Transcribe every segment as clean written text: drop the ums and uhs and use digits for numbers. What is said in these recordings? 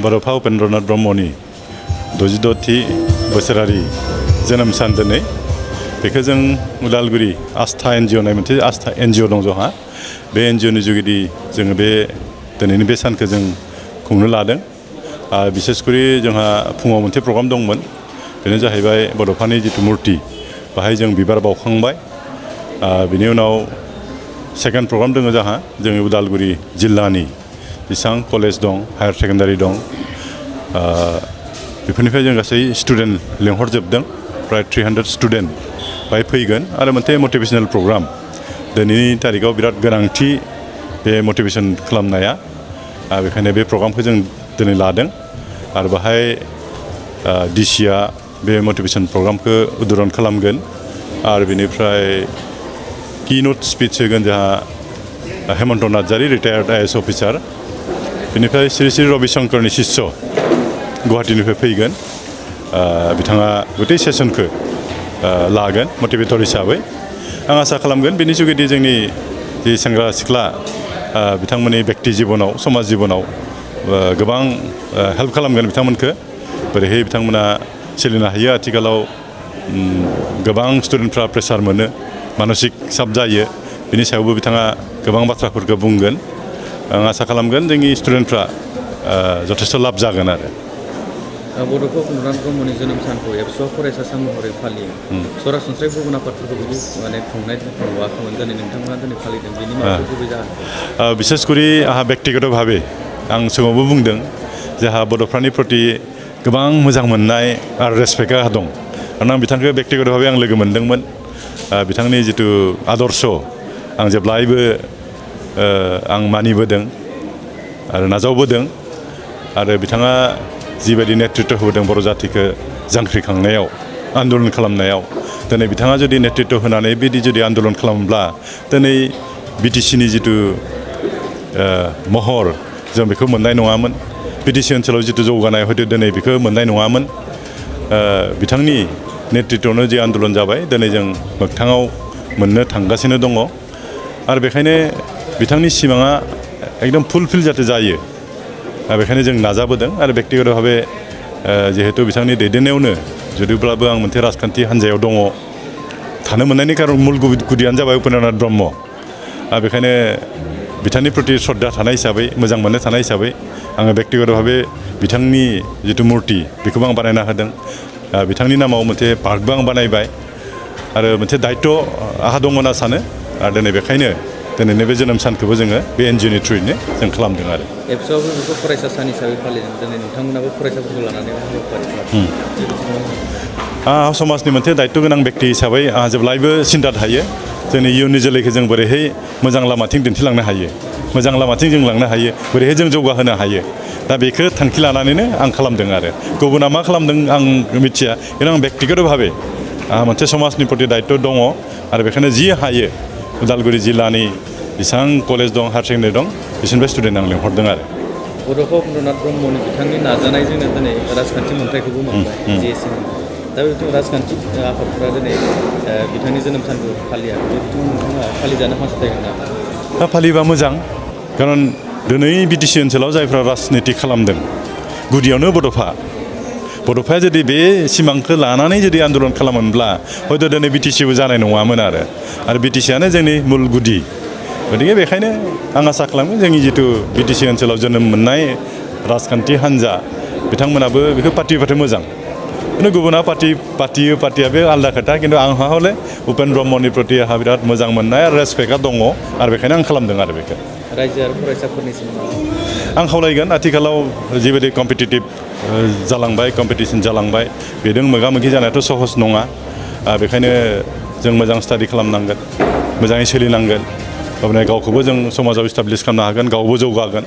बड'फा उपेन्द्रनाथ ब्रह्मनि 66थि बोसोरारि जोनोम सान दिनै बेखौ जों उदालगुरि आस्था एनजिअ होननाय मोनसे आस्था एनजिअ दं जोंहा बे एनजिअनि जुगिदि जोङो बे दिनैनि बे सानखौ जों खुंनो लादों बिसेसकरि जोंहा फुङाव मोनसे प्रग्राम दंमोन बेनो जाहैबाय बड'फानि जितु मुर्ति बाहाय जों बिबार बावखांबाय बिनि उनाव सेकेन्ड प्रग्राम दङ जोंहा जोंनि उदालगुरि जिल्लानि जेसेबां कलेज दं हायार सेकेन्डारि दं बेफोरनिफ्राय जों गासै स्टुडेन्ट लेंहरजोबदों प्राय 300 स्टुडेन्ट बाहाय फैगोन आरो मोनसे मटिभेसनेल प्रग्राम दिनैनि तारिखाव बिराद गोनांथि बे मटिभेसन खालामनाया बेखायनो बे प्रग्रामखौ जों दिनै लादों आरो बाहाय डिसिआ बे मटिभेसन प्रग्रामखौ उद्बोधन खालामगोन आरो बेनिफ्राय कीनोट स्पिच होगोन जोंहा हेमन्त नार्जारि रिटायार्ड आइएएस अफिसार बेनिफ्राय श्री श्री रविशंकरनि शिष्य गुवाहाटीनिफ्राय फैगोन बिथाङा गतै सेसनखौ लागोन मटिभेटर हिसाबै आं आसा खालामगोन बेनि जुगिदि जोंनि जि सेंग्रा सिख्ला बिथांमोननि व्यक्ति जिबनाव समाज जिबनाव गोबां हेल्प खालामगोन बिथांमोनखौ बोरैहाय बिथांमोना सोलिनो हायो आथिखालाव गोबां स्टुडेन्टफ्रा प्रेसार मोनो मानसिक साब जायो बिनि सायावबो बिथाङा गोबां बाथ्राफोरखौ बुंगोन आं आसा खालामगोन जोंनि स्टुडेन्टफ्रा जथेस्थ' लाब जागोन आरो बड'फा उपेन्द्रनाथ ब्रह्मनि जोनोम सानखौ एबसुआ फरायसा सान महरै फालियो सरासनस्रायै गुबुन आफादफोरखौ बिदि माने खुंनाय नुवाखैमोन दिनै नोंथांमोना दिनै फालिदों बेनि माबाफोर गुबै जाहोन बिसेसकरि आंहा बेक्तिगत भाबे आं सिगाङावबो बुंदों जोंहा बड'फानि प्रति गोबां मोजां मोननाय आरो रेसपेक्टआ दं आरो आं बिथांखौ बेक्तिगत भाबे आं लोगो मोनदोंमोन बिथांनि जितु आदर्श आं जेब्लायबो आं मानिबोदों आरो नाजावबोदों आरो बिथाङा जिबायदि नेतृत्व होदों बर' जातिखौ जांख्रिखांनायाव आन्दलन खालामनायाव दिनै बिथाङा जुदि नेतृत्व होनानै बिदि जुदि आन्दलन खालामोब्ला दिनै बिटिसिनि जितु महर जों बेखौ मोननाय नङामोन बिटिसि ओनसोलाव जितु जौगानाय हयथ' दिनै बेखौ मोननाय नङामोन बिथांनि नेतृत्वआवनो जि आन्दलन जाबाय दिनै जों मोगथाङाव मोननो थांगासिनो दङ आरो बेखायनो बिथांनि सिमाङा एकदम फुलफिल जाहाथे जायो बेखायनो जों नाजाबोदों आरो बेक्तिगत भाबे जिहेतु बिथांनि दैदेननायावनो जुदिब्लाबो आं मोनसे राजखान्थि हान्जायाव दङ थानो मोननायनि कारन मुल गुदियानो जाबाय उपेन्द्रनाथ ब्रह्म बेखायनो बिथांनि प्रति श्रद्धा थानाय हिसाबै मोजां मोननाय थानाय हिसाबै आङो बेक्तिगत भाबे बिथांनि जितु मुर्ति बेखौबो आं बानायना होदों बिथांनि नामाव मोनसे पार्कबो आं बानायबाय आरो मोनसे दायित्व आंहा दङ होनना सानो आरो दिनै बेखायनो दिनैनि बे जोनोम सानखौबो जोङो बे एनजिअनि थ्रुयैनो जों खालामदों आरो एबसुआबो बेखौ फरायसा सान हिसाबै फालिदों दिनै नोंथांमोनाबो फरायसाफोरखौ लानानै आंहा समाजनि मोनसे दायित्व गोनां बेक्ति हिसाबै आंहा जेब्लायबो सिन्था थायो जोंनि इयुननि जोलैखौ जों बोरैहाय मोजां लामाथिं दिन्थिलांनो हायो मोजां लामाथिं जों लांनो हायो बोरैहाय जों जौगाहोनो हायो दा बेखौ थांखि लानानैनो आं खालामदों आरो गुबुना मा खालामदों आं मिथिया खिन्थु आं बेक्तिगत भाबे आंहा मोनसे समाजनि प्रति दायित्व दङ आरो बेखायनो जि हायो उदालगुरि जिल्लानि जेसेबां कलेज दं हायार सेकेन्डारि दं बिसोरनिफ्राय स्टुडेन्ट आं लिंहरदों आरो बड'फा उपेन्द्रनाथ ब्रह्मनि बिथांनि नाजानायजोंनो दिनै राजखान्थि मोन्थायखौबो मोनबाय दा बेबायदिनो राजखान्थि आफादफोरा दिनै बिथांनि जोनोम सानखौ फालियाखै बे बिथिङाव नोंथाङा फालिजानो हास्थायगोन नामा दा फालिबा मोजां खारन दिनै बिटिसि ओनसोलाव जायफ्रा राजनिति खालामदों गुदियावनो बड'फाया जुदि बे सिमांखौ लानानै जुदि आन्दलन खालामोनब्ला हयथ' दिनै बिटिसिबो जानाय नङामोन आरो बिटिसियानो जोंनि मुल गुदि गतिके बेखायनो आं आसा खालामो जोंनि जितु बिटिसि ओनसोलाव जोनोम मोननाय राजखान्थि हान्जा बिथांमोनाबो बेखौ पार्टि मोजां खिन्थु गुबुना पार्टिया बे आलादा खोथा खिन्थु आंहा हले उपेन्द्र ब्रह्मनि प्रति आंहा बिराद मोजां मोननाय आरो रेसपेक्टआ दङ आरो बेखायनो आं खालामदों आरो बेखौ रायजो आरो फरायसाफोरनिसिम आं खावलायगोन आथिखालाव जिबायदि कम्पिटिटिभ जालांबाय कम्पिटिसन जालांबाय बेजों मोगा मोगि जानायाथ' सहस नङा बेखायनो जों मोजां स्टाडि खालामनांगोन मोजाङै सोलिनांगोन अब्ला गावखौबो जों समाजाव इस्टाब्लिश खालामनो हागोन गावबो जौगागोन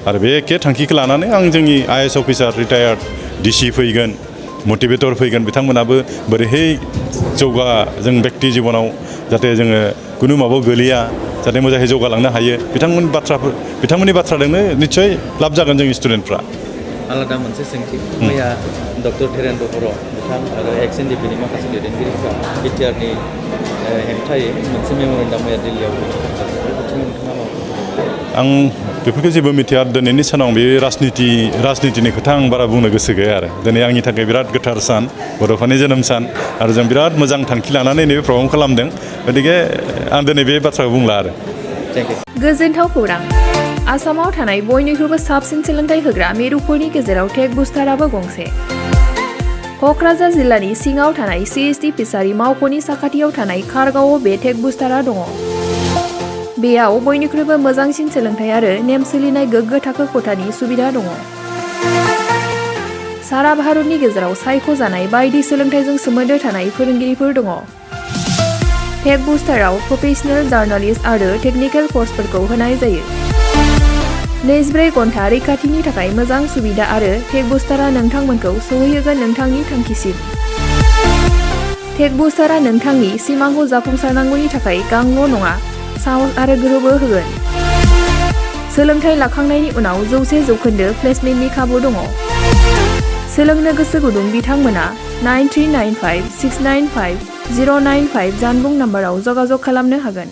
आरो बे एखे थांखिखौ लानानै आं जोंनि आइएएस अफिसार रिटायार्ड डिसि फैगोन मटिभेटर फैगोन बिथांमोनाबो बोरैहाय जों बेक्ति जिबनाव जाहाथे जोङो खुनु माबायाव गोलैया जाहाथे मोजाङै जौगालांनो हायो बिथांमोननि बाथ्राजोंनो निस्सय लाब जागोन जोंनि स्टुडेन्टफ्रा आलादा मोनसे सोंथि मैया डक्टर धीरेन्द्र बर' बिथां आरो एक्स एनडिपिनि माखासे दैदेनगिरिफ्रा बिटिआरनि हेंथायै मोनसे मेम'रेन्डाम मैया दिल्लीयाव बिथिङाव नोंथाङा मा आं बेफोरखौ जेबो मिथिया दिनैनि सानाव बे राजनितिनि खोथा आं बारा बुंनो गोसो गैया आरो दिनै आंनि थाखाय बिराद गोथार सान बड'फानि जोनोम सान आरो जों बिराद मोजां थांखि लानानै नैबे प्रग्राम खालामदों गतिके आं दिनै बे बाथ्राखौ बुंला आरो गोजोनथाव खौरां आसामाव थानाय बयनिख्रुइबो साबसिन सोलोंथाइ होग्रा मिरुफोरनि गेजेराव टेक बुस्टाराबो गंसे क'क्राझार जिल्लानि सिङाव थानाय CST फिसारि मावख'नि साखाथियाव थानाय खारगावआव बे टेक बुस्टारा दङ बेयाव बयनिख्रुइबो मोजांसिन सोलोंथाइ आरो नेम सोलिनाय गोग्गो थाखो खथानि सुबिदा दङ सारा भारतनि गेजेराव सायख'जानाय बायदि सोलोंथाइजों सोमोन्दो थानाय फोरोंगिरिफोर दङ टेक बुस्टाराव प्रफेशनेल जार्नालिस्ट आरो टेकनिकेल कर्सफोरखौ होनाय जायो 24 घन्टा रैखाथिनि थाखाय मोजां सुबिदा आरो टेक बुस्टारा नोंथांमोनखौ सौहैहोगोन नोंथांनि थांखिसिम टेक बुस्टारा नोंथांनि सिमांखौ जाफुंसारनांगौनि थाखाय गांल' नङा साहस आरो गोहोबो होगोन सोलोंथाइ लाखांनायनि उनाव 100% प्लेसमेन्टनि खाबु दङ सोलोंनो गोसो गुदुं बिथांमोना 9395695095 जानबुं नाम्बाराव जगाजग खालामनो हागोन